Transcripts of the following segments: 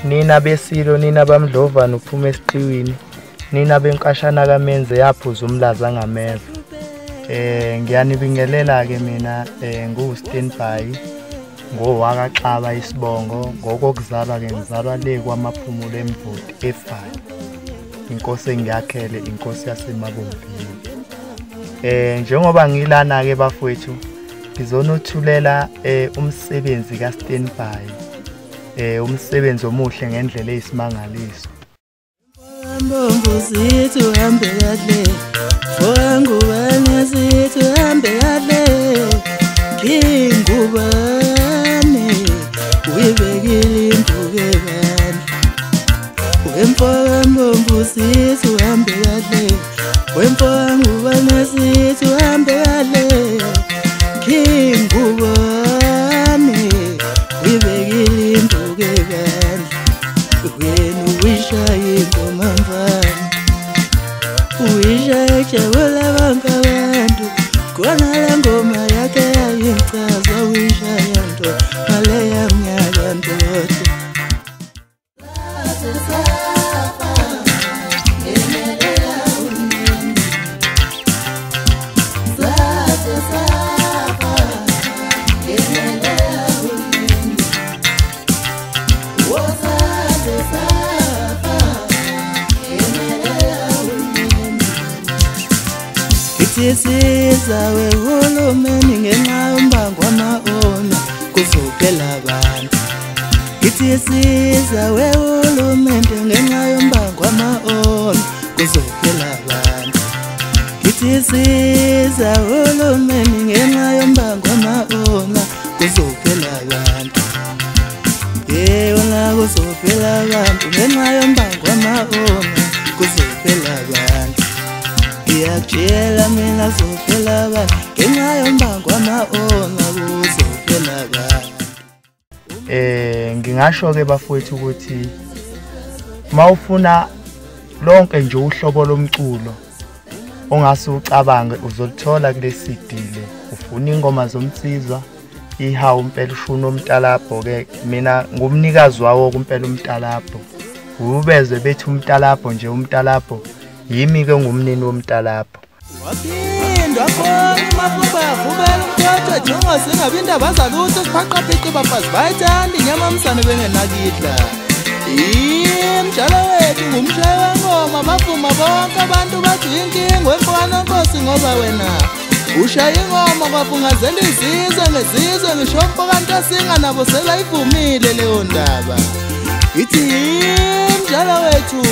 Nina besilo, nina bamdlovana uphuma esiqiwini, nina benkashana kaMenze yaphuza umlaza ngameva. Ngiyanibingelela ke mina ngu Standby ngowakaXaba isibongo, ngokokuzalwa ke ngizalwa le kwaMaphumulo eMvoti eFani. Inkosi engiyakhele inkosi yaseMabomvini. Njengoba ngilana ke bafowethu ngizonothulela umsebenzi ka Standby. Umsebenzi omuhle ngendlela eyisimangaliso. Mbombo sithi uhambe kahle, Fongubane sithi uhambe kahle, Ngingubane uyibekile induku ebandla. Wemfowambombo sithi uhambe kahle, Wemfowangubane sithi uhambe kahle, Ngingubane uyibekile induku ebandla. Wena uyishaya ingoma mfana, uyishaya ejabula bonke abantu, khona le ngoma yakhe yayimchaza, uyishaya nto ngaleya mnyaka ndoda. Siza wehulumeni ngenxa yombango wama-ona kuzophela abantu. Ngithi siza wehulumente ngenxa yombango wama-ona kuzophela abantu. Ngithi siza hulumeni ngenxa yombango wama-ona kuzophela abantu. Yewona kuzophela abantu ngenxa yombango wama-ona kuzophela abantu. Ngiyakutshela mina kuzophela abantu ngenxa yombango wama-ona kuzophela abantu. Ngingasho ke bafowethu ukuthi mawufuna lonke nje uhlobo lomculo ongase ucabange uzolithola kule CD le. Ufuna ingoma zomsizwa, ihawu impela ushuna umntalabho ke, mina ngumnikazi wawo kumpela umntalabho. Ubezwe bethi umntalabho nje, umntalabho yimi ke ngumnini womntalabho. Waphindwa khona uMafuba yavubela umthetho njengoba singabi indaba zalutho, siphaqa phici bafazi bayithanda inyama msane bengenakidla. Mjalo wethu ngumshayi wengoma, bavuma bonke abantu bathi inkinga wemfana nkosi ngoba wena ushaya ingoma kwafungazela izizwe ngezizwe, ngisho mfokantasinga nabo sebayivumile leyo ndaba. Ithi mjalo wethu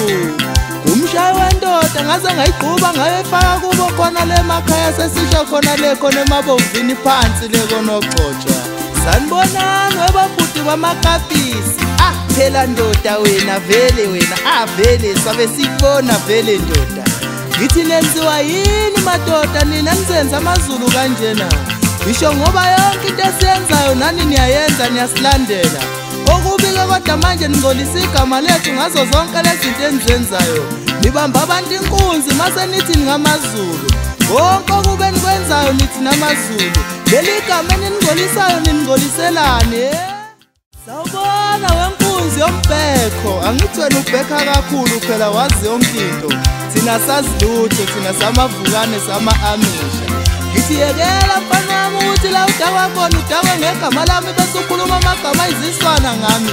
umshayi wendoda ngaze ngayigquba ngayifaka kubo khona le makhaya sesisho khona le khona eMabomvini phansi le konoxotsha. Sanibonani webabhuti bamakapisi. Ah phela ndoda wena vele wena, ah vele sabe sibona vele ndoda. Ngithi nenziwa yini madoda nina nizenza amaZulu kanjena? Ngisho ngoba yonke into esiyenzayo nani niyayenza niyasilandela. Okubi-ke kodwa manje ningcolisa igama lethu ngazo zonke lezi zinto enizenzayo. Nibamba abantu inkunzi mase nithi ningamaZulu. Konke okube nikwenzayo nithi namaZulu. Leli gama eniningcolisayo niningcoliselani? Sawubona wenkunzi yombhekho, angithi wena ubhekha kakhulu phela wazi yonke into. Thina sazi lutho, thina samavukane sama-Amisha. Ngithi yekela mfana wami ukuthi la udakwa khona udakwe ngegama lami bese ukhuluma amagama ayiziswana ngami.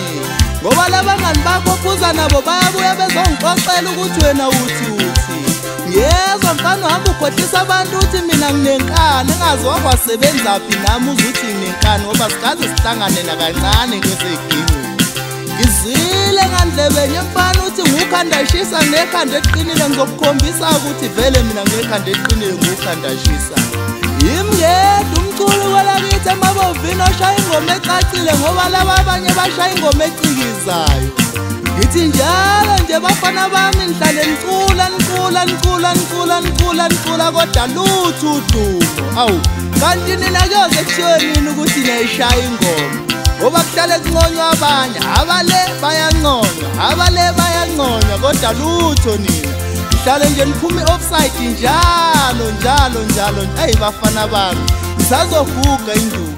Ngoba labangani bakho phuza nabo bayabuya bezongixoxela ukuthi wena uthi uthi. Ngiyezwa mfana uhamba ukhohlisa abantu uthi mina nginenkani, engazi wakwasebenzaphi nami uze uthi nginenkani ngoba sikaze sihlangane nakancane kwesegingqini. Ngizwile ngandlebenye mfana uthi ngukhanda shisa ngekhanda eliqinile, ngizokukhombisa ukuthi vele mina ngekhanda eliqinile ngukhanda shisa. Yimi ngedwa umculo kwelakithi eMabomvini oshaya ingoma ecacile ngoba laba abanye bashaya ingoma ecikizayo. Ngithi njalo nje bafana bami nihlale nicula nicula nicula nicula nicula nicula kodwa lutho udumo. Awu kanti nina kuyoze kushiwe nini ukuthi niyayishaya ingoma? Ngoba kuhlale kunconywa abanye, abale bayanconywa, abale bayanconywa kodwa lutho nina. Nihlale nje niphuma i-offside njalo njalo njalo. Eyi bafana bami, nisazoguga induku.